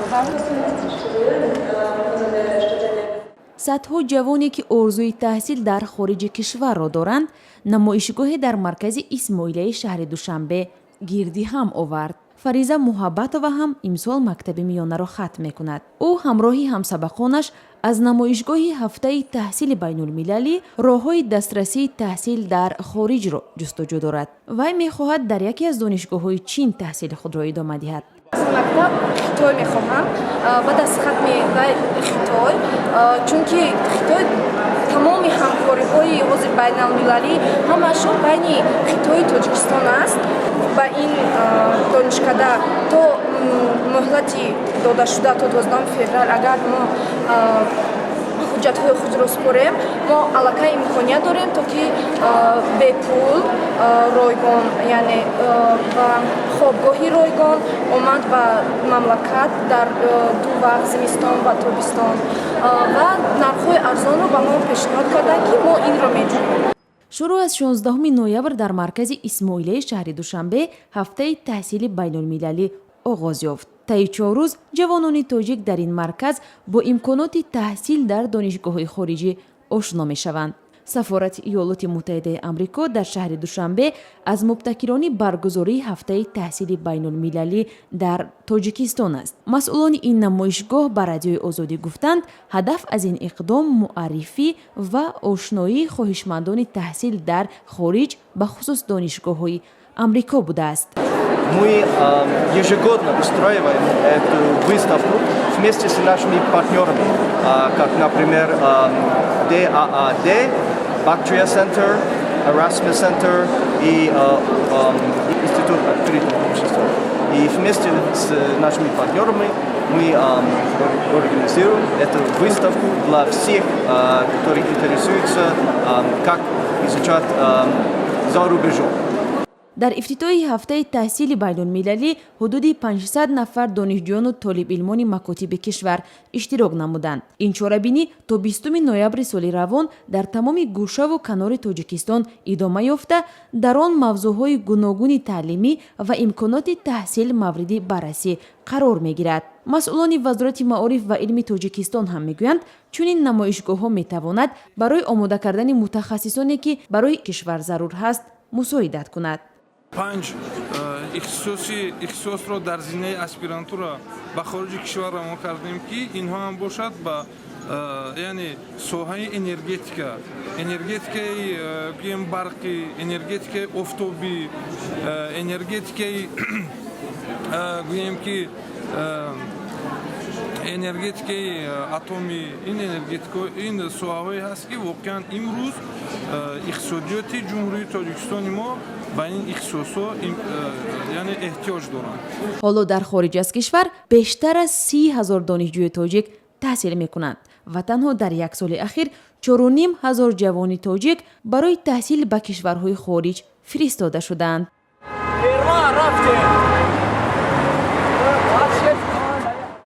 Мехоҳам. Садҳо ҷавоне, ки орзуи таҳсил дар хориҷи кишварро доранд, намоишгоҳе дар маркази Исмоилияи шаҳри Душанбе гирди ҳам овард. Фариза Муҳаббатова ҳам имсол мактаби миёнаро хатм мекунад. Ӯ ҳамроҳи ҳамсабақонаш аз намоишгоҳи ҳафтаи таҳсили байнулмилалӣ роҳҳои дастрасии таҳсил дар хориҷро ҷустуҷӯ дорад. Вай мехоҳад дар яке аз донишгоҳҳои Чин таҳсили худро идома диҳад. Аз мактаб Хитой мехоҳам баъд аз хатми вай Хитой, чунки Хитой тамоми ҳамкориҳои ҳозир байналмилалӣ ҳамаашон байни Хитою Тоҷикистон аст. Ба ин донишкада то муҳлати додашуда, то 12 феврал, агар мо ҳуҷҷатҳои худро супорем, мо аллакай имконият дорем, то ки бепул, ройгон, яъне ва хобгоҳи ройгон, омад ба мамлакат дар ду вақт, зимистон ва тобистон, ва нархҳои арзонро ба мо пешниҳод карданд, ки мо инро меҷӯем. Шурӯъ аз 16 ноябр дар маркази Исмоилияи шаҳри Душанбе ҳафтаи таҳсили байнулмилалӣ оғоз ёфт. Таи 4 рӯз ҷавонони тоҷик дар ин марказ бо имконоти таҳсил дар донишгоҳҳои хориҷӣ ошно мешаванд. Сафорати Иёлоти Муттаҳидаи Амрико дар шаҳри Душанбе аз мубтакирони баргузории ҳафтаи таҳсили байнулмилалӣ дар Тоҷикистон аст. Масъулони ин намоишгоҳ ба Радиои Озодӣ гуфтанд, ҳадаф аз ин иқдом муаррифӣ ва ошноии хоҳишмандони таҳсил дар хориҷ, бахусус донишгоҳҳои Амрико будааст. Мы ежегодно устраиваем эту выставку вместе с нашими партнерами, как, например, DAAD, Bactria Center, Erasmus Center и Институт открытого общества. И вместе с нашими партнерами мы организуем эту выставку для всех, которые интересуются, как изучать за рубежом. Дар ифтитоҳи ҳафтаи таҳсили байнулмилалӣ ҳудуди 500 нафар донишҷӯёну толибилмони макотиби кишвар иштирок намуданд. Ин чорабинӣ то 20 ноябри соли равон дар тамоми гӯшаву канори Тоҷикистон идома ёфта, дар он мавзӯъҳои гуногуни таълимӣ ва имконоти таҳсил мавриди баррасӣ қарор мегирад. Масъулони Вазорати маориф ва илми Тоҷикистон ҳам мегӯянд, чунин намоишгоҳҳо метавонад барои омода кардани мутахассисоне, ки барои кишвар зарур ҳаст, мусоидат кунад. Панҷ ихтисосро дар зинаи аспирантура ба хориҷи кишвар равон кардем, ки инҳо ҳам бошад ба яъне соҳаи энергетика, энергетикаи гӯем барқӣ, энергетикаи офтобӣ, энергетикаи, гӯем ки, энергетикаи атомӣ. Ин энергетика, ин соҳаҳое ҳаст, ки воқеан имрӯз иқтисодиёти Ҷумҳурии Тоҷикистони мо ба ин ихтисосҳо яъне эҳтиёҷ доранд. Ҳоло дар хориҷ аз кишвар бештар аз 30 000 донишҷӯи тоҷик таҳсил мекунанд ва танҳо дар як соли ахир 4500 ҷавони тоҷик барои таҳсил ба кишварҳои хориҷ фиристода шудаанд. Рафтем.